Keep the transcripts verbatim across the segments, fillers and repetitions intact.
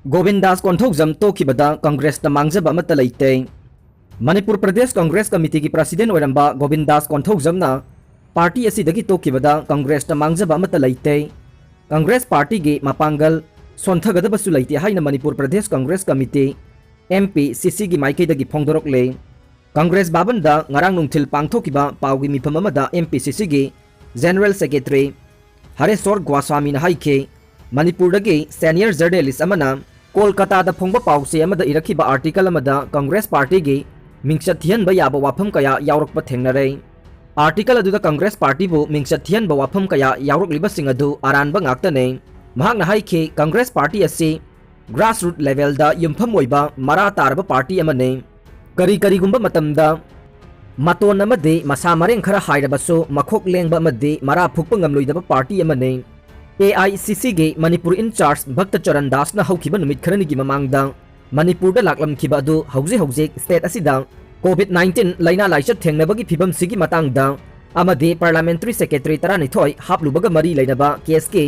ꯒꯣꯕꯤꯟꯗꯥꯁ ꯀꯣꯟꯊꯧꯖꯝ ꯇꯣꯛꯈꯤꯕꯗ ꯀꯪꯒ꯭ꯔꯦꯁꯇ ꯃꯥꯡꯖꯕ ꯑꯃꯠꯇ ꯂꯩꯇꯦ꯫ ꯃꯅꯤꯄꯨꯔ ꯄ꯭ꯔꯗꯦꯁ ꯀꯪꯒ꯭ꯔꯦꯁ ꯀꯃꯤꯇꯤꯒꯤ ꯄ꯭ꯔꯁꯤꯗꯦꯟ ꯑꯣꯏꯔꯝꯕ ꯒꯣꯕꯤꯟꯗꯥꯁ ꯀꯣꯟꯊꯧꯖꯝꯅ ꯄꯥꯔꯇꯤ ꯑꯁꯤꯗꯒꯤ ꯇꯣꯛꯈꯤꯕꯗ ꯀꯪꯒ꯭ꯔꯦꯁꯇ ꯃꯥꯡꯖꯕ ꯑꯃꯠꯇ ꯂꯩꯇꯦ꯫ ꯀꯪꯒ꯭ꯔꯦꯁ ꯄꯥꯔꯇꯤꯒꯤ ꯃꯄꯥꯡꯒꯜ ꯁꯣꯟꯊꯒꯗꯕꯁꯨ ꯂꯩꯇꯦ ꯍꯥꯏꯅ Manipur Pradesh Congress committee, M P ꯁꯤ ꯁꯤꯒꯤ ꯃꯥꯏꯀꯩꯗꯒꯤ ꯐꯣꯡꯗꯣꯔꯛꯂꯦ꯫ ꯀꯪꯒ꯭ꯔꯦꯁ ꯚꯕꯟꯗ ꯉꯔꯥꯡ ꯅꯨꯡꯊꯤꯜ ꯄꯥꯡꯊꯣꯛꯈꯤꯕ ꯄꯥꯎꯒꯤ ꯃꯤꯐꯝ ꯑꯃꯗ ꯑꯦꯝ ꯄꯤ ꯁꯤ ꯁꯤꯒꯤ ꯖꯦꯅꯔꯦꯜ ꯁꯦꯀ꯭ꯔꯦꯇꯔꯤ ꯍꯔꯦꯁꯣꯔ ꯒꯣꯁ꯭ꯋꯥꯃꯤꯅ ꯍꯥꯏꯈꯤ, ꯃꯅꯤꯄꯨꯔꯗꯒꯤ ꯁꯦꯅꯤꯌꯔ ꯖꯔꯅꯦꯂꯤꯁ ꯑꯃꯅ ꯀꯣꯜꯀꯇꯥꯗ ꯐꯣꯡꯕ ꯄꯥꯎꯆꯦ ꯑꯃꯗ ꯏꯔꯛꯈꯤꯕ ꯑꯥꯔꯇꯤꯀꯜ ꯑꯃꯗ ꯀꯪꯒ꯭ꯔꯦꯁ ꯄꯥꯔꯇꯤꯒꯤ ꯃꯤꯡꯆꯠ ꯊꯤꯍꯟꯕ ꯌꯥꯕ ꯋꯥꯐꯝ ꯀꯌꯥ ꯌꯥꯎꯔꯛꯄ ꯊꯦꯡꯅꯔꯦ꯫ ꯑꯥꯔꯇꯤꯀꯜ ꯑꯗꯨꯗ ꯀꯪꯒ꯭ꯔꯦꯁ ꯄꯥꯔꯇꯤꯕꯨ ꯃꯤꯡꯆꯠ ꯊꯤꯍꯟꯕ ꯋꯥꯐꯝ ꯀꯌꯥ ꯌꯥꯎꯔꯛꯂꯤꯕꯁꯤꯡ ꯑꯗꯨ ꯑꯔꯥꯟꯕ ꯉꯥꯛꯇꯅꯤ꯫ ꯃꯍꯥꯛꯅ ꯍꯥꯏꯈꯤ, ꯀꯪꯒ꯭ꯔꯦꯁ ꯄꯥꯔꯇꯤ ꯑꯁꯤ ꯒ꯭ꯔꯥꯁꯔꯨꯠ ꯂꯦꯚꯦꯜꯗ ꯌꯨꯝꯐꯝ ꯑꯣꯏꯕ ꯃꯔꯥ ꯇꯥꯔꯕ ꯄꯥꯔꯇꯤ ꯑꯃꯅꯤ꯫ ꯀꯔꯤ ꯀꯔꯤꯒꯨꯝꯕ ꯃꯇꯝꯗ ꯃꯇꯣꯟ ꯑꯃꯗꯤ ꯃꯁꯥ ꯃꯔꯦꯡ ꯈꯔ ꯍꯥꯏꯔꯕꯁꯨ ꯃꯈꯣꯛ ꯂꯦꯡꯕ ꯑꯃꯗꯤ ꯃꯔꯥ ꯐꯨꯛꯄ ꯉꯝꯂꯣꯏꯗꯕ ꯄꯥꯔꯇꯤ ꯑꯃꯅꯤ꯫ ꯑꯦ ꯑꯥꯏ ꯁꯤ ꯁꯤꯒꯤ ꯃꯅꯤꯄꯨꯔ ꯏꯟꯆꯥꯔꯖ ꯚꯛꯇ ꯆꯔꯟ ꯗꯥꯁꯅ ꯍꯧꯈꯤꯕ ꯅꯨꯃꯤꯠ ꯈꯔꯅꯤꯒꯤ ꯃꯃꯥꯡꯗ ꯃꯅꯤꯄꯨꯔꯗ ꯂꯥꯛꯂꯝꯈꯤꯕ ꯑꯗꯨ ꯍꯧꯖꯤꯛ ꯍꯧꯖꯤꯛ ꯁ꯭ꯇꯦꯠ ꯑꯁꯤꯗ ꯀꯣꯚꯤꯗ ꯅꯥꯏꯟꯇꯤꯟ ꯂꯥꯏꯅꯥ ꯂꯥꯏꯆꯠ ꯊꯦꯡꯅꯕꯒꯤ ꯐꯤꯕꯝꯁꯤꯒꯤ ꯃꯇꯥꯡꯗ ꯑꯃꯗꯤ ꯄꯥꯔꯂꯥꯃꯦꯟꯇꯔꯤ ꯁꯦꯀ꯭ꯔꯦꯇꯔꯤ ꯇꯔꯥꯅꯤꯊꯣꯏ ꯍꯥꯞꯂꯨꯕꯒ ꯃꯔꯤ ꯂꯩꯅꯕ ꯀꯦꯁꯀꯤ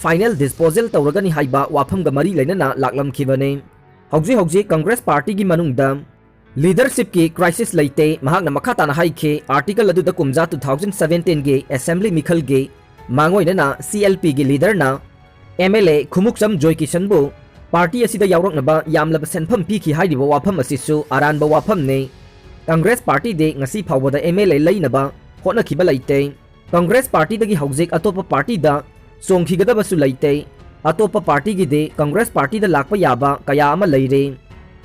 ꯐꯥꯏꯅꯦꯜ ꯗꯤꯁꯄꯣꯖꯦꯜ ꯇꯧꯔꯒꯅꯤ ꯍꯥꯏꯕ ꯋꯥꯐꯝꯒ ꯃꯔꯤ ꯂꯩꯅꯅ ꯂꯥꯛꯂꯝꯈꯤꯕꯅꯤ꯫ ꯍꯧꯖꯤꯛ ꯍꯧꯖꯤꯛ ꯀꯪꯒ꯭ꯔꯦꯁ ꯄꯥꯔꯇꯤꯒꯤ ꯃꯅꯨꯡꯗ ꯂꯤꯗꯔꯁꯤꯞꯀꯤ ꯀ꯭ꯔꯥꯏꯁꯤꯁ ꯂꯩꯇꯦ꯫ ꯃꯍꯥꯛꯅ ꯃꯈꯥ ꯇꯥꯅ ꯍꯥꯏꯈꯤ, ꯑꯥꯔꯇꯤꯀꯜ ꯑꯗꯨꯗ ꯀꯨꯝꯖꯥ ꯇꯨ ꯊꯥꯎꯖꯟ ꯁꯕꯦꯟꯇꯤꯟꯒꯤ ꯑꯦꯁꯦꯝꯕ꯭ꯂꯤ ꯃꯤꯈꯜꯒꯤ ꯃꯥꯡꯑꯣꯏꯅꯅ ꯁꯤ ꯑꯦꯜ ꯄꯤꯒꯤ ꯂꯤꯗꯔꯅ M L A Khumukcham ꯖꯣꯏꯀꯤꯁꯟꯕꯨ party ꯑꯁꯤꯗ ꯌꯥꯎꯔꯛꯅꯕ ꯌꯥꯝꯂꯕ ꯁꯦꯟꯐꯝ ꯄꯤꯈꯤ ꯍꯥꯏꯔꯤꯕ ꯋꯥꯐꯝ ꯑꯁꯤꯁꯨ ꯑꯔꯥꯟꯕ ꯋꯥꯐꯝꯅꯤ꯫ ꯀꯪꯒ꯭ꯔꯦꯁ ꯄꯥꯔꯇꯤꯗꯤ ꯉꯁꯤ ꯐꯥꯎꯕꯗ ꯑꯦꯝ ꯑꯦꯜ ꯑꯦ ꯂꯩꯅꯕ ꯍꯣꯠꯅꯈꯤꯕ ꯂꯩꯇꯦ꯫ ꯀꯪꯒ꯭ꯔꯦꯁ ꯄꯥꯔꯇꯤꯗꯒꯤ ꯍꯧꯖꯤꯛ ꯑꯇꯣꯞꯄ ꯄꯥꯔꯇꯤꯗ ꯆꯣꯡꯈꯤꯒꯗꯕꯁꯨ ꯂꯩꯇꯦ꯫ ꯑꯇꯣꯞꯄ ꯄꯥꯔꯇꯤꯒꯤꯗꯤ ꯀꯪꯒ꯭ꯔꯦꯁ ꯄꯥꯔꯇꯤꯗ ꯂꯥꯛꯄ ꯌꯥꯕ ꯀꯌꯥ ꯑꯃ ꯂꯩꯔꯦ꯫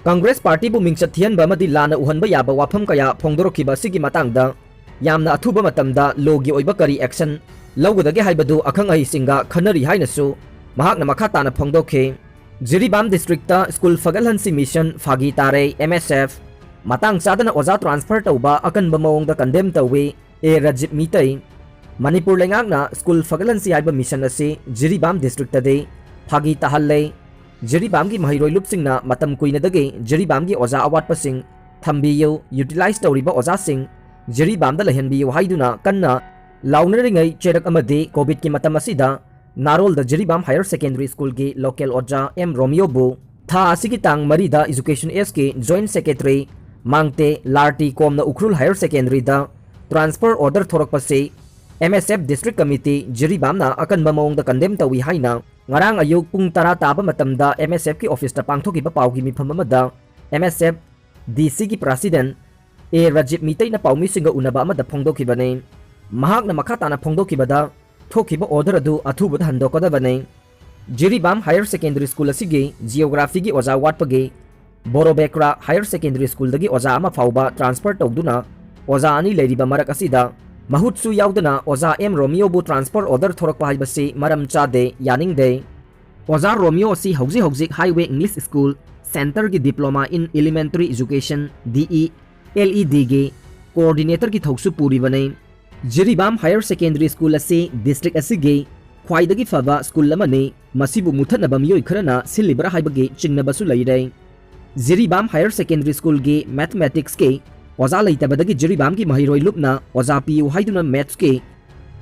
ꯀꯪꯒ꯭ꯔꯦꯁ ꯄꯥꯔꯇꯤꯕꯨ ꯃꯤꯡꯆꯠ ꯊꯤꯍꯟꯕ ꯑꯃꯗꯤ ꯂꯥꯟꯅ ꯎꯍꯟꯕ ꯌꯥꯕ ꯋꯥꯐꯝ ꯀꯌꯥ ꯐꯣꯡꯗꯣꯔꯛꯈꯤꯕ ꯑꯁꯤꯒꯤ ꯃꯇꯥꯡꯗ ꯌꯥꯝꯅ ꯑꯊꯨꯕ ꯃꯇꯝꯗ ꯂꯣꯒꯤ ꯑꯣꯏꯕ ꯀꯔꯤ ꯑꯦꯛꯁꯟ ꯂꯧꯒꯗꯒꯦ ꯍꯥꯏꯕꯗꯨ ꯑꯈꯪ ꯑꯍꯩꯁꯤꯡꯒ ꯈꯟꯅꯔꯤ ꯍꯥꯏꯅꯁꯨ ꯃꯍꯥꯛꯅ ꯃꯈꯥ ꯇꯥꯅ ꯐꯣꯡꯗꯣꯛꯈꯤ꯫ ꯖꯤꯔꯤꯕꯥꯝ ꯗꯤꯁꯇ꯭ꯔꯤꯛꯇ ꯁ꯭ꯀꯨꯜ ꯐꯒꯠꯍꯟꯁꯤ ꯃꯤꯁꯟ ꯐꯥꯒꯤ ꯇꯥꯔꯦ, ꯑꯦꯝ ꯑꯦꯁ ꯑꯦꯐ꯫ ꯃꯇꯥꯡ ꯆꯥꯗꯅ ꯑꯣꯖꯥ ꯇ꯭ꯔꯥꯟꯁꯐꯔ ꯇꯧꯕ ꯑꯀꯟꯕ ꯃꯑꯣꯡꯗ ꯀꯟꯗꯦꯝ ꯇꯧꯏ꯫ ꯑꯦ ꯔꯖꯤꯕ ꯃꯤꯇꯩ꯫ ꯃꯅꯤꯄꯨꯔ ꯂꯩꯉꯥꯛꯅ ꯁ꯭ꯀꯨꯜ ꯐꯒꯠꯍꯟꯁꯤ ꯍꯥꯏꯕ ꯃꯤꯁꯟ ꯑꯁꯤ ꯖꯤꯔꯤꯕꯥꯝ ꯗꯤꯁꯇ꯭ꯔꯤꯛꯇꯗꯤ ꯐꯥꯒꯤ ꯇꯥꯍꯜꯂꯦ꯫ ꯖꯤꯔꯤꯕꯥꯝꯒꯤ ꯃꯍꯩꯔꯣꯏ ꯂꯨꯞꯁꯤꯡꯅ ꯃꯇꯝ ꯀꯨꯏꯅꯗꯒꯤ ꯖꯤꯔꯤꯕꯥꯝꯒꯤ ꯑꯣꯖꯥ ꯑꯋꯥꯠꯄꯁꯤꯡ ꯊꯝꯕꯤꯌꯨ, ꯌꯨꯇꯤꯂꯥꯏꯖ ꯇꯧꯔꯤꯕ ꯑꯣꯖꯥꯁꯤꯡ ꯖꯤꯔꯤꯕꯥꯝꯗ ꯂꯩꯍꯟꯕꯤꯌꯨ ꯍꯥꯏꯗꯨꯅ ꯀꯟꯅ ꯂꯥꯎꯅꯔꯤꯉꯩ ꯆꯩꯔꯛ ꯑꯃꯗꯤ ꯀꯣꯚꯤꯗꯀꯤ ꯃꯇꯝ ꯑꯁꯤꯗ ꯅꯥꯔꯣꯜꯗ ꯖꯤꯔꯤꯕꯥꯝ ꯍꯥꯌꯔ ꯁꯦꯀꯦꯟꯗꯔꯤ ꯁ꯭ꯀꯨꯜꯒꯤ ꯂꯣꯀꯦꯜ ꯑꯣꯖꯥ ꯑꯦꯝ ꯔꯣꯃꯤꯌꯣꯕꯨ ꯊꯥ ꯑꯁꯤꯒꯤ ꯇꯥꯡ ꯃꯔꯤꯗ ꯏꯖꯨꯀꯦꯁꯟ ꯑꯦꯁꯀꯤ ꯖꯣꯏꯟꯠ ꯁꯦꯀ꯭ꯔꯦꯇꯔꯤ ꯃꯥꯡꯇꯦ ꯂꯥꯔꯇꯤ ꯀꯣꯝꯅ ꯎꯈ꯭ꯔꯨꯜ ꯍꯥꯌꯔ ꯁꯦꯀꯦꯟꯗꯔꯤꯗ ꯇ꯭ꯔꯥꯟꯁꯐꯔ ꯑꯣꯔꯗꯔ ꯊꯣꯔꯛꯄꯁꯤ M S F district committee ꯖꯤꯔꯤꯕꯥꯝꯅ ꯑꯀꯟꯕ ꯃꯑꯣꯡꯗ ꯀꯟꯗꯦꯝ ꯇꯧꯏ ꯍꯥꯏꯅ ꯉꯔꯥꯡ ꯑꯌꯨꯛ ꯄꯨꯡ ꯇꯔꯥ ꯇꯥꯕ ꯃꯇꯝꯗ ꯑꯦꯝ ꯑꯦꯁ ꯑꯦꯐꯀꯤ ꯑꯣꯐꯤꯁꯇ ꯄꯥꯡꯊꯣꯛꯈꯤꯕ ꯄꯥꯎꯒꯤ ꯃꯤꯐꯝ ꯑꯃꯗ ꯑꯦꯝ ꯑꯦꯁ ꯑꯦꯐ ꯗꯤ ꯁꯤꯒꯤ ꯄ꯭ꯔꯁꯤꯗꯦꯟꯠ ꯑꯦ ꯔꯥꯖꯤꯕ ꯃꯤꯇꯩꯅ ꯄꯥꯎꯃꯤꯁꯤꯡꯒ ꯎꯅꯕ ꯑꯃꯗ ꯐꯣꯡꯗꯣꯛꯈꯤꯕꯅꯤ꯫ ꯃꯍꯥꯛꯅ ꯃꯈꯥ ꯇꯥꯅ ꯐꯣꯡꯗꯣꯛꯈꯤꯕꯗ, ꯊꯣꯛꯈꯤꯕ ꯑꯣꯔꯗꯔ ꯑꯗꯨ ꯑꯊꯨꯕꯗ ꯍꯟꯗꯣꯛꯀꯗꯕꯅꯤ꯫ ꯖꯤꯔꯤꯕꯥꯝ ꯍꯥꯌꯔ ꯁꯦꯀꯦꯟꯗꯔꯤ ꯁ꯭ꯀꯨꯜ ꯑꯁꯤꯒꯤ ꯖꯤꯑꯣꯒ꯭ꯔꯥꯐꯤꯒꯤ ꯑꯣꯖꯥ ꯋꯥꯠꯄꯒꯤ ꯕꯣꯔꯣꯕꯦꯀ꯭ꯔꯥ ꯍꯥꯌꯔ ꯁꯦꯀꯦꯟꯗꯔꯤ ꯁ꯭ꯀꯨꯜꯗꯒꯤ ꯑꯣꯖꯥ ꯑꯃ ꯐꯥꯎꯕ ꯇ꯭ꯔꯥꯟꯁꯐꯔ ꯇꯧꯗꯨꯅ ꯑꯣꯖꯥ ꯑꯅꯤ ꯂꯩꯔꯤꯕ ꯃꯔꯛ ꯑꯁꯤꯗ ꯃꯍꯨꯠꯁꯨ ꯌꯥꯎꯗꯅ ꯑꯣꯖꯥ ꯑꯦꯝ ꯔꯣꯃꯤꯌꯣꯕꯨ ꯇ꯭ꯔꯥꯟꯁꯐꯔ ꯑꯣꯔꯗꯔ ꯊꯣꯔꯛꯄ ꯍꯥꯏꯕꯁꯤ ꯃꯔꯝ ꯆꯥꯗꯦ, ꯌꯥꯅꯤꯡꯗꯦ꯫ ꯑꯣꯖꯥ ꯔꯣꯃꯤꯌꯣ ꯑꯁꯤ ꯍꯧꯖꯤꯛ ꯍꯧꯖꯤꯛ ꯍꯥꯏꯋꯦ ꯏꯪꯂꯤꯁ ꯁ꯭ꯀꯨꯜ ꯁꯦꯟꯇꯔꯒꯤ Diploma in Elementary Education, D E L E ꯗꯤꯒꯤ ꯀꯣꯑꯣꯔꯗꯤꯅꯦꯇꯔꯒꯤ ꯊꯧꯁꯨ ꯄꯨꯔꯤꯕꯅꯤ꯫ ꯖꯤꯔꯤꯕꯥꯝ ꯍꯥꯌꯔ ꯁꯦꯀꯦꯟꯗꯔꯤ ꯁ꯭ꯀꯨꯜ ꯑꯁꯤ ꯗꯤꯁꯇ꯭ꯔꯤꯛ ꯑꯁꯤꯒꯤ ꯈ꯭ꯋꯥꯏꯗꯒꯤ ꯐꯕ ꯁ꯭ꯀꯨꯜ ꯑꯃꯅꯤ, ꯃꯁꯤꯕꯨ ꯃꯨꯊꯠꯅꯕ ꯃꯤꯑꯣꯏ ꯈꯔꯅ ꯁꯤꯜꯂꯤꯕ꯭ꯔꯥ ꯍꯥꯏꯕꯒꯤ ꯆꯤꯡꯅꯕꯁꯨ ꯂꯩꯔꯦ꯫ ꯖꯤꯔꯤꯕꯥꯝ ꯍꯥꯌꯔ ꯁꯦꯀꯦꯟꯗꯔꯤ ꯁ꯭ꯀꯨꯜꯒꯤ ꯃꯦꯊꯃꯦꯇꯤꯛꯁꯀꯤ ꯑꯣꯖꯥ ꯂꯩꯇꯕꯗꯒꯤ ꯖꯤꯔꯤꯕꯥꯝꯒꯤ ꯃꯍꯩꯔꯣꯏ ꯂꯨꯞꯅ ꯑꯣꯖꯥ ꯄꯤꯌꯨ ꯍꯥꯏꯗꯨꯅ ꯃꯦꯊꯁꯀꯤ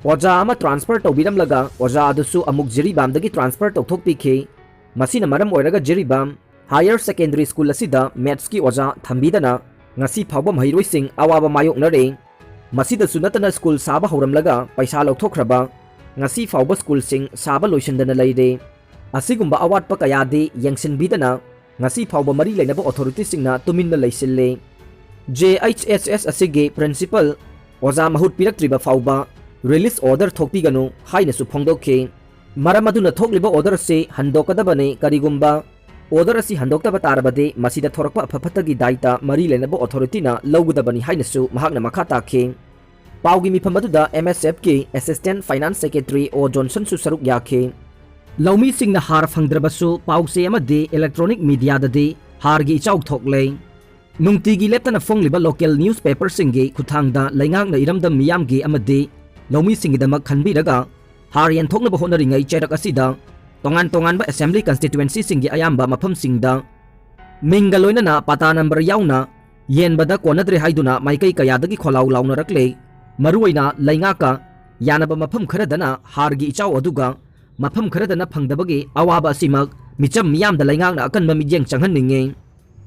ꯑꯣꯖꯥ ꯑꯃ ꯇ꯭ꯔꯥꯟꯁꯐꯔ ꯇꯧꯕꯤꯔꯝꯂꯒ ꯑꯣꯖꯥ ꯑꯗꯨꯁꯨ ꯑꯃꯨꯛ ꯖꯤꯔꯤꯕꯥꯝꯗꯒꯤ ꯇ꯭ꯔꯥꯟꯁꯐꯔ ꯇꯧꯊꯣꯛꯄꯤꯈꯤ꯫ ꯃꯁꯤꯅ ꯃꯔꯝ ꯑꯣꯏꯔꯒ ꯖꯤꯔꯤꯕꯥꯝ ꯍꯥꯌꯔ ꯁꯦꯀꯦꯟꯗꯔꯤ ꯁ꯭ꯀꯨꯜ ꯑꯁꯤꯗ ꯃꯦꯊꯁꯀꯤ ꯑꯣꯖꯥ ꯊꯝꯕꯤꯗꯅ ꯉꯁꯤ ꯐꯥꯎꯕ ꯃꯍꯩꯔꯣꯏꯁꯤꯡ ꯑꯋꯥꯕ ꯃꯥꯌꯣꯛꯅꯔꯤ꯫ ꯃꯁꯤꯗꯁꯨ ꯅꯠꯇꯅ ꯁ꯭ꯀꯨꯜ ꯁꯥꯕ ꯍꯧꯔꯝꯂꯒ ꯄꯩꯁꯥ ꯂꯧꯊꯣꯛꯈ꯭ꯔꯕ, ꯉꯁꯤ ꯐꯥꯎꯕ ꯁ꯭ꯀꯨꯜꯁꯤꯡ ꯁꯥꯕ ꯂꯣꯏꯁꯤꯟꯗꯅ ꯂꯩꯔꯦ꯫ ꯑꯁꯤꯒꯨꯝꯕ ꯑꯋꯥꯠꯄ ꯀꯌꯥꯗꯤ ꯌꯦꯡꯁꯤꯟꯕꯤꯗꯅ ꯉꯁꯤ ꯐꯥꯎꯕ ꯃꯔꯤ ꯂꯩꯅꯕ ꯑꯣꯊꯣꯔꯤꯇꯤꯁꯤꯡꯅ ꯇꯨꯃꯤꯟꯅ ꯂꯩꯁꯤꯜꯂꯤ꯫ ꯖꯦ ꯑꯩꯆ ꯑꯦꯁ ꯑꯦꯁ ꯑꯁꯤꯒꯤ ꯄ꯭ꯔꯤꯟꯁꯤꯄꯜ ꯑꯣꯖꯥ ꯃꯍꯨꯠ ꯄꯤꯔꯛꯇ꯭ꯔꯤꯕ ꯐꯥꯎꯕ ꯔꯤꯂꯤꯁ ꯑꯣꯔꯗꯔ ꯊꯣꯛꯄꯤꯒꯅꯨ ꯍꯥꯏꯅꯁꯨ ꯐꯣꯡꯗꯣꯛꯈꯤ꯫ ꯃꯔꯝ ꯑꯗꯨꯅ ꯊꯣꯛꯂꯤꯕ ꯑꯣꯔꯗꯔ ꯑꯁꯤ ꯍꯟꯗꯣꯛꯀꯗꯕꯅꯤ, ꯀꯔꯤꯒꯨꯝꯕ ꯑꯣꯔꯗꯔ ꯑꯁꯤ ꯍꯟꯗꯣꯛꯇꯕ ꯇꯥꯔꯕꯗꯤ ꯃꯁꯤꯗ ꯊꯣꯔꯛꯄ ꯑꯐ ꯐꯠꯇꯒꯤ ꯗꯥꯏꯇ ꯃꯔꯤ ꯂꯩꯅꯕ ꯑꯣꯊꯣꯔꯤꯇꯤꯅ ꯂꯧꯒꯗꯕꯅꯤ ꯍꯥꯏꯅꯁꯨ ꯃꯍꯥꯛꯅ ꯃꯈꯥ ꯇꯥꯈꯤ꯫ ꯄꯥꯎꯒꯤ ꯃꯤꯐꯝ ꯑꯗꯨꯗ ꯑꯦꯝ ꯑꯦꯁ ꯑꯦꯐꯀꯤ ꯑꯦꯁꯤꯁꯇꯦꯟꯠ ꯐꯥꯏꯅꯥꯟꯁ ꯁꯦꯀ꯭ꯔꯦꯇꯔꯤ ꯑꯣ ꯖꯣꯟꯁꯟꯁꯨ ꯁꯔꯨꯛ ꯌꯥꯈꯤ꯫ ꯂꯧꯃꯤꯁꯤꯡꯅ ꯍꯥꯔ ꯐꯪꯗ꯭ꯔꯕꯁꯨ ꯄꯥꯎ ꯆꯦ ꯑꯃꯗꯤ ꯏꯂꯦꯛꯇ꯭ꯔꯣꯅꯤꯛ ꯃꯤꯗꯤꯌꯥꯗꯗꯤ ꯍꯥꯔꯒꯤ ꯏꯆꯥꯎ ꯊꯣꯛꯂꯦ꯫ ꯅꯨꯡꯇꯤꯒꯤ ꯂꯦꯞꯇꯅ ꯐꯣꯡꯂꯤꯕ ꯂꯣꯀꯦꯜ ꯅ꯭ꯌꯨꯁꯄꯦꯄꯔꯁꯤꯡꯒꯤ ꯈꯨꯠꯊꯥꯡꯗ ꯂꯩꯉꯥꯛꯅ ꯏꯔꯝꯗꯝ ꯃꯤꯌꯥꯝꯒꯤ ꯑꯃꯗꯤ ꯂꯧꯃꯤꯁꯤꯡꯒꯤꯗꯃꯛ ꯈꯟꯕꯤꯔꯒ ꯍꯥꯔ ꯌꯦꯟꯊꯣꯛꯅꯕ ꯍꯣꯠꯅꯔꯤꯉꯩ ꯆꯩꯔꯛ ꯑꯁꯤꯗ ꯇꯣꯉꯥꯟ ꯇꯣꯉꯥꯟꯕ ꯑꯦꯁꯦꯝꯕ꯭ꯂꯤ ꯀꯟꯁꯇꯤꯇ꯭ꯋꯦꯟꯁꯤꯁꯤꯡꯒꯤ ꯑꯌꯥꯝꯕ ꯃꯐꯝꯁꯤꯡꯗ ꯃꯤꯡꯒ ꯂꯣꯏꯅꯅ ꯄꯇꯥ ꯅꯝꯕꯔ ꯌꯥꯎꯅ ꯌꯦꯟꯕꯗ ꯀꯣꯟꯅꯗ꯭ꯔꯦ ꯍꯥꯏꯗꯨꯅ ꯃꯥꯏꯀꯩ ꯀꯌꯥꯗꯒꯤ ꯈꯣꯜꯂꯥꯎ ꯂꯥꯎꯅꯔꯛꯂꯦ꯫ ꯃꯔꯨꯑꯣꯏꯅ ꯂꯩꯉꯥꯛꯀ ꯌꯥꯅꯕ ꯃꯐꯝ ꯈꯔꯗꯅ ꯍꯥꯔꯒꯤ ꯏꯆꯥꯎ ꯑꯗꯨꯒ ꯃꯐꯝ ꯈꯔꯗꯅ ꯐꯪꯗꯕꯒꯤ ꯑꯋꯥꯕ ꯑꯁꯤꯃꯛ ꯃꯤꯆꯝ ꯃꯤꯌꯥꯝꯗ ꯂꯩꯉꯥꯛꯅ ꯑꯀꯟꯕ ꯃꯤꯠꯌꯦꯡ ꯆꯪꯍꯟꯅꯤꯡꯉꯤ꯫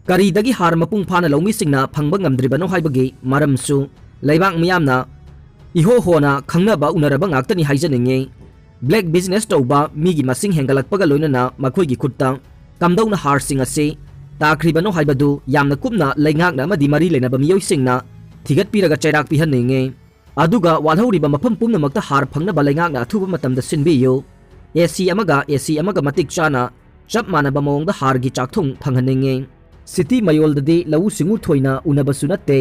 ꯀꯔꯤꯗꯒꯤ ꯍꯥꯔ ꯃꯄꯨꯡ ꯐꯥꯅ ꯂꯧꯃꯤꯁꯤꯡꯅ ꯐꯪꯕ ꯉꯝꯗ꯭ꯔꯤꯕꯅꯣ ꯍꯥꯏꯕꯒꯤ ꯃꯔꯝꯁꯨ ꯂꯩꯕꯥꯛ ꯃꯤꯌꯥꯝꯅ ꯏꯍꯣ ꯍꯣꯅ ꯈꯪꯅꯕ ꯎꯅꯔꯕ ꯉꯥꯛꯇꯅꯤ ꯍꯥꯏꯖꯅꯤꯡꯉꯤ꯫ ꯕ꯭ꯂꯦꯛ ꯕꯤꯖꯤꯅꯦꯁ ꯇꯧꯕ ꯃꯤꯒꯤ ꯃꯁꯤꯡ ꯍꯦꯟꯒꯠꯂꯛꯄꯒ ꯂꯣꯏꯅꯅ ꯃꯈꯣꯏꯒꯤ ꯈꯨꯠꯇ ꯀꯝꯗꯧꯅ ꯍꯥꯔꯁꯤꯡ ꯑꯁꯤ ꯇꯥꯈ꯭ꯔꯤꯕꯅꯣ ꯍꯥꯏꯕꯗꯨ ꯌꯥꯝꯅ ꯀꯨꯞꯅ ꯂꯩꯉꯥꯛꯅ ꯑꯃꯗꯤ ꯃꯔꯤ ꯂꯩꯅꯕ ꯃꯤꯑꯣꯏꯁꯤꯡꯅ ꯊꯤꯒꯠꯄꯤꯔꯒ ꯆꯩꯔꯥꯛ ꯄꯤꯍꯟꯅꯤꯡꯉꯤ꯫ ꯑꯗꯨꯒ ꯋꯥꯠꯍꯧꯔꯤꯕ ꯃꯐꯝ ꯄꯨꯝꯅꯃꯛꯇ ꯍꯥꯔ ꯐꯪꯅꯕ ꯂꯩꯉꯥꯛꯅ ꯑꯊꯨꯕ ꯃꯇꯝꯗ ꯁꯤꯟꯕꯤꯌꯨ꯫ ꯑꯦ ꯁꯤ ꯑꯃꯒ ꯑꯦ ꯁꯤ ꯑꯃꯒ ꯃꯇꯤꯛ ꯆꯥꯅ ꯆꯞ ꯃꯥꯟꯅꯕ ꯃꯑꯣꯡꯗ ꯍꯥꯔꯒꯤ ꯆꯥꯛꯊꯨꯡ ꯐꯪꯍꯟꯅꯤꯡꯉꯤ꯫ ꯁꯤꯇꯤ ꯃꯌꯣꯜꯗꯗꯤ ꯂꯧꯎ ꯁꯤꯡꯎ ꯊꯣꯏꯅ ꯎꯅꯕꯁꯨ ꯅꯠꯇꯦ꯫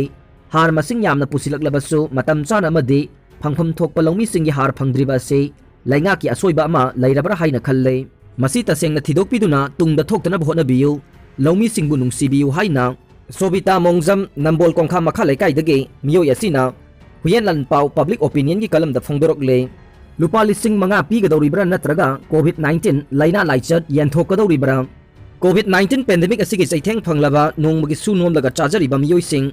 ꯍꯥꯔ ꯃꯁꯤꯡ ꯌꯥꯝꯅ ꯄꯨꯁꯤꯜꯂꯛꯂꯕꯁꯨ ꯃꯇꯝ ꯆꯥꯅ ꯑꯃꯗꯤ ꯐꯪꯐꯝ ꯊꯣꯛꯄ ꯂꯧꯃꯤꯁꯤꯡꯒꯤ ꯍꯥꯔ ꯐꯪꯗ꯭ꯔꯤꯕ ꯑꯁꯤ ꯂꯩꯉꯥꯛꯀꯤ ꯑꯁꯣꯏꯕ ꯑꯃ ꯂꯩꯔꯕ꯭ꯔꯥ ꯍꯥꯏꯅ ꯈꯜꯂꯦ꯫ ꯃꯁꯤ ꯇꯁꯦꯡꯅ ꯊꯤꯗꯣꯛꯄꯤꯗꯨꯅ ꯇꯨꯡꯗ ꯊꯣꯛꯇꯅꯕ ꯍꯣꯠꯅꯕꯤꯌꯨ꯫ ꯂꯧꯃꯤꯁꯤꯡꯕꯨ ꯅꯨꯡꯁꯤꯕꯤꯌꯨ ꯍꯥꯏꯅ ꯁꯣꯕꯤꯇꯥ ꯃꯣꯡꯖꯝ, ꯅꯝꯕꯣꯜ ꯀꯣꯡꯈꯥ ꯃꯈꯥ ꯂꯩꯀꯥꯏꯗꯒꯤ ꯃꯤꯑꯣꯏ ꯑꯁꯤꯅ ꯍꯨꯌꯦꯟ ꯂꯥꯟꯄꯥꯎ ꯄꯕ꯭ꯂꯤꯛ ꯑꯣꯄꯤꯅꯤꯌꯟꯒꯤ ꯀꯂꯝꯗ ꯐꯣꯡꯗꯣꯔꯛꯂꯦ꯫ ꯂꯨꯄꯥ ꯂꯤꯁꯤꯡ ꯃꯉꯥ ꯄꯤꯒꯗꯧꯔꯤꯕ꯭ꯔꯥ ꯅꯠꯇ꯭ꯔꯒ ꯀꯣꯚꯤꯗ ꯅꯥꯏꯟꯇꯤꯟ ꯂꯥꯏꯅꯥ ꯂꯥꯏꯆꯠ ꯌꯦꯟꯊꯣꯛꯀꯗꯧꯔꯤꯕ꯭ꯔꯥ? ꯀꯣꯚꯤꯗ ꯅꯥꯏꯟꯇꯤꯟ ꯄꯦꯟꯗꯦꯃꯤꯛ ꯑꯁꯤꯒꯤ ꯆꯩꯊꯦꯡ ꯐꯪꯂꯕ ꯅꯣꯡꯃꯒꯤ ꯁꯨ ꯅꯣꯝꯂꯒ ꯆꯥꯖꯔꯤꯕ ꯃꯤꯑꯣꯏꯁꯤꯡ,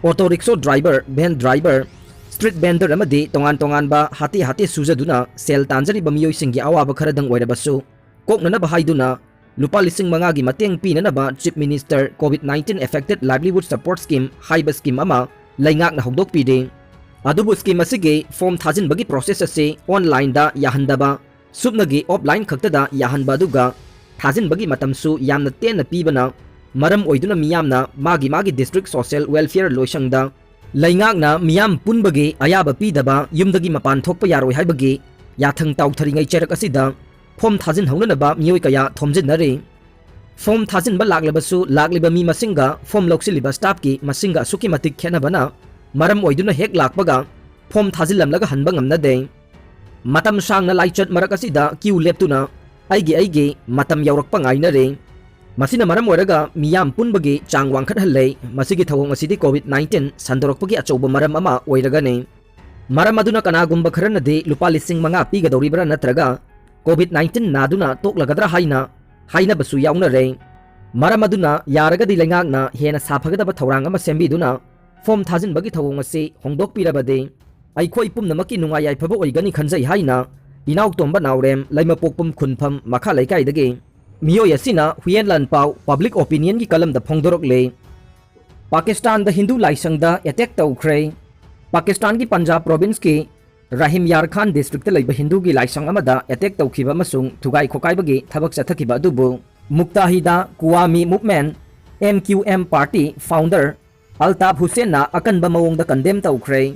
auto rickshaw driver, van driver, street vendor ꯑꯃꯗꯤ ꯇꯣꯉꯥꯟ ꯇꯣꯉꯥꯟꯕ ꯍꯥꯇꯦ ꯍꯥꯇꯦ ꯁꯨꯖꯗꯨꯅ ꯁꯦꯜ ꯇꯥꯟꯖꯔꯤꯕ ꯃꯤꯑꯣꯏꯁꯤꯡꯒꯤ ꯑꯋꯥꯕ ꯈꯔꯗꯪ ꯑꯣꯏꯔꯕꯁꯨ ꯀꯣꯛꯅꯅꯕ ꯍꯥꯏꯗꯨꯅ ꯂꯨꯄꯥ ꯂꯤꯁꯤꯡ ꯃꯉꯥꯒꯤ ꯃꯇꯦꯡ ꯄꯤꯅꯅꯕ chief minister Covid nineteen affected livelihood support scheme ꯍꯥꯏꯕ ꯁ꯭ꯀꯤꯝ ꯑꯃ ꯂꯩꯉꯥꯛꯅ ꯍꯧꯗꯣꯛꯄꯤꯔꯦ꯫ ꯑꯗꯨꯕꯨ ꯁ꯭ꯀꯤꯝ ꯑꯁꯤꯒꯤ ꯐꯣꯔꯝ ꯊꯥꯖꯤꯟꯕꯒꯤ ꯄ꯭ꯔꯣꯁꯦꯁ ꯑꯁꯤ ꯑꯣꯟꯂꯥꯏꯟꯗ ꯌꯥꯍꯟꯗꯕ, ꯁꯨꯞꯅꯒꯤ ꯑꯣꯐꯂꯥꯏꯟ ꯈꯛꯇꯗ ꯌꯥꯍꯟꯕ ꯑꯗꯨꯒ ꯊꯥꯖꯤꯟꯕꯒꯤ ꯃꯇꯝꯁꯨ ꯌꯥꯝꯅ ꯇꯦꯟꯅ ꯄꯤꯕꯅ ꯃꯔꯝ ꯑꯣꯏꯗꯨꯅ ꯃꯤꯌꯥꯝꯅ ꯃꯥꯒꯤ ꯃꯥꯒꯤ ꯗꯤꯁꯇ꯭ꯔꯤꯛ ꯁꯣꯁꯤꯌꯦꯜ ꯋꯦꯜꯐꯤꯌꯔ ꯂꯣꯏꯁꯪꯗ ꯂꯩꯉꯥꯛꯅ ꯃꯤꯌꯥꯝ ꯄꯨꯟꯕꯒꯤ ꯑꯌꯥꯕ ꯄꯤꯗꯕ, ꯌꯨꯝꯗꯒꯤ ꯃꯄꯥꯟ ꯊꯣꯛꯄ ꯌꯥꯔꯣꯏ ꯍꯥꯏꯕꯒꯤ ꯌꯥꯊꯪ ꯇꯥꯎꯊꯔꯤꯉꯩ ꯆꯩꯔꯛ ꯑꯁꯤꯗ ꯐꯣꯔꯝ ꯊꯥꯖꯤꯟꯍꯧꯅꯅꯕ ꯃꯤꯑꯣꯏ ꯀꯌꯥ ꯊꯣꯝꯖꯤꯟꯅꯔꯤ꯫ ꯐꯣꯔꯝ ꯊꯥꯖꯤꯟꯕ ꯂꯥꯛꯂꯕꯁꯨ ꯂꯥꯛꯂꯤꯕ ꯃꯤ ꯃꯁꯤꯡꯒ ꯐꯣꯔꯝ ꯂꯧꯁꯤꯜꯂꯤꯕ ꯁ꯭ꯇꯥꯐꯀꯤ ꯃꯁꯤꯡꯒ ꯑꯁꯨꯛꯀꯤ ꯃꯇꯤꯛ ꯈꯦꯠꯅꯕꯅ ꯃꯔꯝ ꯑꯣꯏꯗꯨꯅ ꯍꯦꯛ ꯂꯥꯛꯄꯒ ꯐꯣꯔꯝ ꯊꯥꯖꯤꯜꯂꯝꯂꯒ ꯍꯟꯕ ꯉꯝꯅꯗꯦ꯫ ꯃꯇꯝ ꯁꯥꯡꯅ ꯂꯥꯏꯆꯠ ꯃꯔꯛ ꯑꯁꯤꯗ ꯀ꯭ꯌꯨ ꯂꯦꯞꯇꯨꯅ ꯑꯩꯒꯤ ꯑꯩꯒꯤ ꯃꯇꯝ ꯌꯧꯔꯛꯄ ꯉꯥꯏꯅꯔꯦ꯫ ꯃꯁꯤꯅ ꯃꯔꯝ ꯑꯣꯏꯔꯒ ꯃꯤꯌꯥꯝ ꯄꯨꯟꯕꯒꯤ ꯆꯥꯡ ꯋꯥꯡꯈꯠꯍꯜꯂꯦ꯫ ꯃꯁꯤꯒꯤ ꯊꯧꯑꯣꯡ ꯑꯁꯤꯗꯤ ꯀꯣꯚꯤꯗ ꯅꯥꯏꯟꯇꯤꯟ ꯁꯟꯗꯣꯔꯛꯄꯒꯤ ꯑꯆꯧꯕ ꯃꯔꯝ ꯑꯃ ꯑꯣꯏꯔꯒꯅꯤ꯫ ꯃꯔꯝ ꯑꯗꯨꯅ ꯀꯅꯥꯒꯨꯝꯕ ꯈꯔꯅꯗꯤ ꯂꯨꯄꯥ ꯂꯤꯁꯤꯡ ꯃꯉꯥ ꯄꯤꯒꯗꯧꯔꯤꯕ꯭ꯔꯥ ꯅꯠꯇ꯭ꯔꯒ ꯀꯣꯚꯤꯗ ꯅꯥꯏꯟꯇꯤꯟ ꯅꯥꯗꯨꯅ ꯇꯣꯛꯂꯒꯗ꯭ꯔꯥ ꯍꯥꯏꯅ ꯍꯥꯏꯅꯕꯁꯨ ꯌꯥꯎꯅꯔꯦ꯫ ꯃꯔꯝ ꯑꯗꯨꯅ ꯌꯥꯔꯒꯗꯤ ꯂꯩꯉꯥꯛꯅ ꯍꯦꯟꯅ ꯁꯥꯐꯒꯗꯕ ꯊꯧꯔꯥꯡ ꯑꯃ ꯁꯦꯝꯕꯤꯗꯨꯅ ꯐꯣꯔꯝ ꯊꯥꯖꯤꯟꯕꯒꯤ ꯊꯧꯑꯣꯡ ꯑꯁꯤ ꯍꯣꯡꯗꯣꯛꯄꯤꯔꯕꯗꯤ ꯑꯩꯈꯣꯏ ꯄꯨꯝꯅꯃꯛꯀꯤ ꯅꯨꯡꯉꯥꯏ ꯌꯥꯏꯐꯕ ꯑꯣꯏꯒꯅꯤ ꯈꯟꯖꯩ ꯍꯥꯏꯅ ꯏꯅꯥꯎꯇꯣꯝꯕ ꯅꯥꯎꯔꯦꯝ, ꯂꯩꯃꯄꯣꯛꯄꯝ ꯈꯨꯟꯐꯝ ꯃꯈꯥ ꯂꯩꯀꯥꯏꯗꯒꯤ꯫ ꯃꯤꯑꯣꯏ ꯑꯁꯤꯅ ꯍꯨꯌꯦꯟ ꯂꯥꯟꯄꯥꯎ ꯄꯕ꯭ꯂꯤꯛ ꯑꯣꯄꯤꯅꯤꯌꯟꯒꯤ ꯀꯂꯝꯗ ꯐꯣꯡꯗꯣꯔꯛꯂꯦ꯫ ꯄꯥꯀꯤꯁꯇꯥꯟꯗ ꯍꯤꯟꯗꯨ ꯂꯥꯏꯁꯪꯗ ꯑꯦꯇꯦꯛ ꯇꯧꯈ꯭ꯔꯦ꯫ ꯄꯥꯀꯤꯁꯇꯥꯟꯒꯤ ꯄꯟꯖꯥꯕ ꯄ꯭ꯔꯣꯚꯤꯟꯁꯀꯤ ꯔꯥꯍꯤꯝ ꯌꯥꯔ ꯈꯥꯟ ꯗꯤꯁꯇ꯭ꯔꯤꯛꯇ ꯂꯩꯕ ꯍꯤꯟꯗꯨꯒꯤ ꯂꯥꯏꯁꯪ ꯑꯃꯗ ꯑꯦꯇꯦꯛ ꯇꯧꯈꯤꯕ ꯑꯃꯁꯨꯡ ꯊꯨꯒꯥꯏ ꯈꯣꯀꯥꯏꯕꯒꯤ ꯊꯕꯛ ꯆꯠꯊꯈꯤꯕ ꯑꯗꯨꯕꯨ Muttahida Qaumi Movement, M Q M, party founder Altaf ꯍꯨꯁꯦꯟꯅ ꯑꯀꯟꯕ ꯃꯑꯣꯡꯗ ꯀꯟꯗꯦꯝ ꯇꯧꯈ꯭ꯔꯦ꯫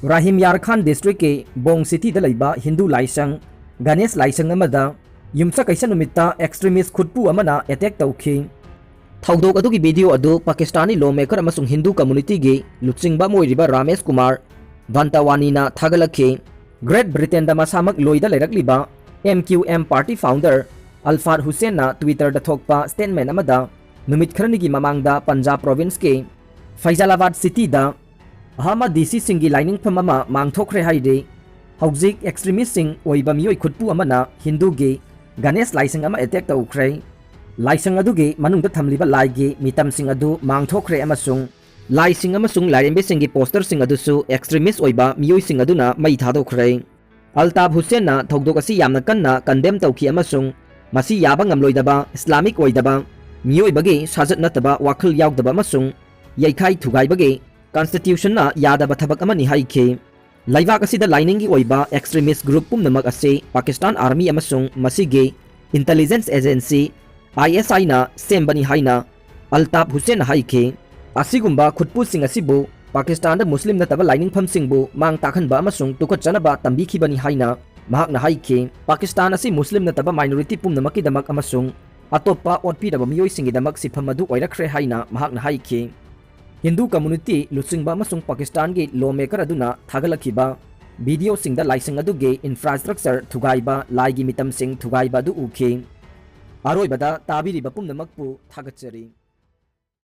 ꯔꯥꯍꯤꯝ ꯌꯥꯔ ꯈꯥꯟ ꯗꯤꯁꯇ꯭ꯔꯤꯛꯀꯤ ꯕꯣꯡ ꯁꯤꯇꯤꯗ ꯂꯩꯕ ꯍꯤꯟꯗꯨ ꯂꯥꯏꯁꯪ, ꯒꯅꯦꯁ ꯂꯥꯏꯁꯪ ꯑꯃꯗ ꯌꯨꯝꯁꯀꯩꯁ ꯅꯨꯃꯤꯠꯇ ꯑꯦꯛꯁꯇ꯭ꯔꯤꯃꯤꯁ ꯈꯨꯠꯄꯨ ꯑꯃꯅ ꯑꯦꯇꯦꯛ ꯇꯧꯈꯤ꯫ ꯊꯧꯗꯣꯛ ꯑꯗꯨꯒꯤ ꯚꯤꯗꯤꯑꯣ ꯑꯗꯨ ꯄꯥꯀꯤꯁꯇꯥꯅꯤ ꯂꯣ ꯃꯦꯀꯔ ꯑꯃꯁꯨꯡ ꯍꯤꯟꯗꯨ ꯀꯝꯃꯨꯅꯤꯇꯤꯒꯤ ꯂꯨꯆꯤꯡꯕ ꯑꯃ ꯑꯣꯏꯔꯤꯕ ꯔꯥꯃꯦꯁ ꯀꯨꯃꯥꯔ ꯚꯟꯇꯋꯥꯅꯤꯅ ꯊꯥꯒꯠꯂꯛꯈꯤ꯫ ꯒ꯭ꯔꯦꯠ ꯕ꯭ꯔꯤꯇꯦꯟꯗ ꯃꯁꯥꯃꯛ ꯂꯣꯏꯗ ꯂꯩꯔꯛꯂꯤꯕ M Q M party founder ꯑꯜꯐꯥꯗ ꯍꯨꯁꯦꯟꯅ ꯇ꯭ꯋꯤꯇꯔꯗ ꯊꯣꯛꯄ ꯁ꯭ꯇꯦꯠꯃꯦꯟ ꯑꯃꯗ ꯅꯨꯃꯤꯠ ꯈꯔꯅꯤꯒꯤ ꯃꯃꯥꯡꯗ ꯄꯟꯖꯥꯕ ꯄ꯭ꯔꯣꯚꯤꯟꯁꯀꯤ ꯐꯩꯖꯥꯂꯥꯕꯥꯗ ꯁꯤꯇꯤꯗ ꯑꯍꯃꯗꯤꯁꯤꯁꯤꯡꯒꯤ ꯂꯥꯏꯅꯤꯡꯐꯝ ꯑꯃ ꯃꯥꯡꯊꯣꯛꯈ꯭ꯔꯦ ꯍꯥꯏꯔꯤ꯫ ꯍꯧꯖꯤꯛ ꯑꯦꯛꯁꯇ꯭ꯔꯤꯃꯤꯁꯁꯤꯡ ꯑꯣꯏꯕ ꯃꯤꯑꯣꯏ ꯈꯨꯠꯄꯨ ꯑꯃꯅ ꯍꯤꯟꯗꯨꯒꯤ ꯒꯅꯦꯁ ꯂꯥꯏꯁꯪ ꯑꯃ ꯑꯦꯇꯦꯛ ꯇꯧꯈ꯭ꯔꯦ꯫ ꯂꯥꯏꯁꯪ ꯑꯗꯨꯒꯤ ꯃꯅꯨꯡꯗ ꯊꯝꯂꯤꯕ ꯂꯥꯏꯒꯤ ꯃꯤꯇꯝꯁꯤꯡ ꯑꯗꯨ ꯃꯥꯡꯊꯣꯛꯈ꯭ꯔꯦ ꯑꯃꯁꯨꯡ ꯂꯥꯏꯁꯤꯡ ꯑꯃꯁꯨꯡ ꯂꯥꯏꯔꯦꯝꯕꯤꯁꯤꯡꯒꯤ ꯄꯣꯁꯇꯔꯁꯤꯡ ꯑꯗꯨꯁꯨ ꯑꯦꯛꯁꯇ꯭ꯔꯤꯃꯤꯁ ꯑꯣꯏꯕ ꯃꯤꯑꯣꯏꯁꯤꯡ ꯑꯗꯨꯅ ꯃꯩ ꯊꯥꯗꯣꯛꯈ꯭ꯔꯦ꯫ ꯑꯜꯇꯥꯐ ꯍꯨꯁꯦꯟꯅ ꯊꯧꯗꯣꯛ ꯑꯁꯤ ꯌꯥꯝꯅ ꯀꯟꯅ ꯀꯟꯗꯦꯝ ꯇꯧꯈꯤ ꯑꯃꯁꯨꯡ ꯃꯁꯤ ꯌꯥꯕ ꯉꯝꯂꯣꯏꯗꯕ, ꯏꯁꯂꯥꯃꯤꯛ ꯑꯣꯏꯗꯕ, ꯃꯤꯑꯣꯏꯕꯒꯤ ꯁꯥꯖꯠ ꯅꯠꯇꯕ ꯋꯥꯈꯜ ꯌꯥꯎꯗꯕ ꯑꯃꯁꯨꯡ ꯌꯩꯈꯥꯏ ꯊꯨꯒꯥꯏꯕꯒꯤ ꯀꯟꯁꯇꯤꯇ꯭ꯌꯨꯁꯟꯅ ꯌꯥꯗꯕ ꯊꯕꯛ ꯑꯃꯅꯤ ꯍꯥꯏꯈꯤ꯫ ꯂꯩꯕꯥꯛ ꯑꯁꯤꯗ ꯂꯥꯏꯅꯤꯡꯒꯤ ꯑꯣꯏꯕ ꯑꯦꯛꯁꯇ꯭ꯔꯤꯃꯤꯁ ꯒ꯭ꯔꯨꯞ ꯄꯨꯝꯅꯃꯛ ꯑꯁꯤ ꯄꯥꯀꯤꯁꯇꯥꯟ ꯑꯥꯔꯃꯤ ꯑꯃꯁꯨꯡ ꯃꯁꯤꯒꯤ ꯏꯟꯇꯦꯂꯤꯖꯦꯟꯁ ꯑꯦꯖꯦꯟꯁꯤ, ꯑꯥꯏ ꯑꯦꯁ ꯑꯥꯏꯅ ꯁꯦꯝꯕꯅꯤ ꯍꯥꯏꯅ ꯑꯜꯇꯥꯐ ꯍꯨꯁꯦꯟꯅ ꯍꯥꯏꯈꯤ꯫ ꯑꯁꯤꯒꯨꯝꯕ ꯈꯨꯠꯄꯨꯁꯤꯡ ꯑꯁꯤꯕꯨ ꯄꯥꯀꯤꯁꯇꯥꯟꯗ ꯃꯨꯁꯂꯤꯝ ꯅꯠꯇꯕ ꯂꯥꯏꯅꯤꯡꯐꯝꯁꯤꯡꯕꯨ ꯃꯥꯡ ꯇꯥꯛꯍꯟꯕ ꯑꯃꯁꯨꯡ ꯇꯨꯀꯠꯆꯅꯕ ꯇꯝꯕꯤꯈꯤꯕꯅꯤ ꯍꯥꯏꯅ ꯃꯍꯥꯛꯅ ꯍꯥꯏꯈꯤ꯫ ꯄꯥꯀꯤꯁꯇꯥꯟ ꯑꯁꯤ ꯃꯨꯁꯂꯤꯝ ꯅꯠꯇꯕ ꯃꯥꯏꯅꯣꯔꯤꯇꯤ ꯄꯨꯝꯅꯃꯛꯀꯤꯗꯃꯛ ꯑꯃꯁꯨꯡ ꯑꯇꯣꯞꯄ ꯑꯣꯠꯄꯤꯔꯕ ꯃꯤꯑꯣꯏꯁꯤꯡꯒꯤꯗꯃꯛ ꯁꯤꯐꯝ ꯑꯗꯨ ꯑꯣꯏꯔꯛꯈ꯭ꯔꯦ ꯍꯥꯏꯅ ꯃꯍꯥꯛꯅ ꯍꯥꯏꯈꯤ꯫ ꯍꯤꯟꯗꯨ ꯀꯝꯃꯨꯅꯤꯇꯤ ꯂꯨꯆꯤꯡꯕ ꯑꯃꯁꯨꯡ ꯄꯥꯀꯤꯁꯇꯥꯟꯒꯤ ꯂꯣ ꯃꯦꯀꯔ ꯑꯗꯨꯅ ꯊꯥꯒꯠꯂꯛꯈꯤꯕ ꯚꯤꯗꯤꯑꯣꯁꯤꯡꯗ ꯂꯥꯏꯁꯪ ꯑꯗꯨꯒꯤ ꯏꯟꯐ꯭ꯔꯥꯁ꯭ꯇ꯭ꯔꯛꯆꯔ ꯊꯨꯒꯥꯏꯕ, ꯂꯥꯏꯒꯤ ꯃꯤꯇꯝꯁꯤꯡ ꯊꯨꯒꯥꯏꯕ ꯑꯗꯨ ꯎꯈꯤ꯫ ꯑꯔꯣꯏꯕꯗ ꯇꯥꯕꯤꯔꯤꯕ ꯄꯨꯝꯅꯃꯛꯄꯨ ꯊꯥꯒꯠꯆꯔꯤ꯫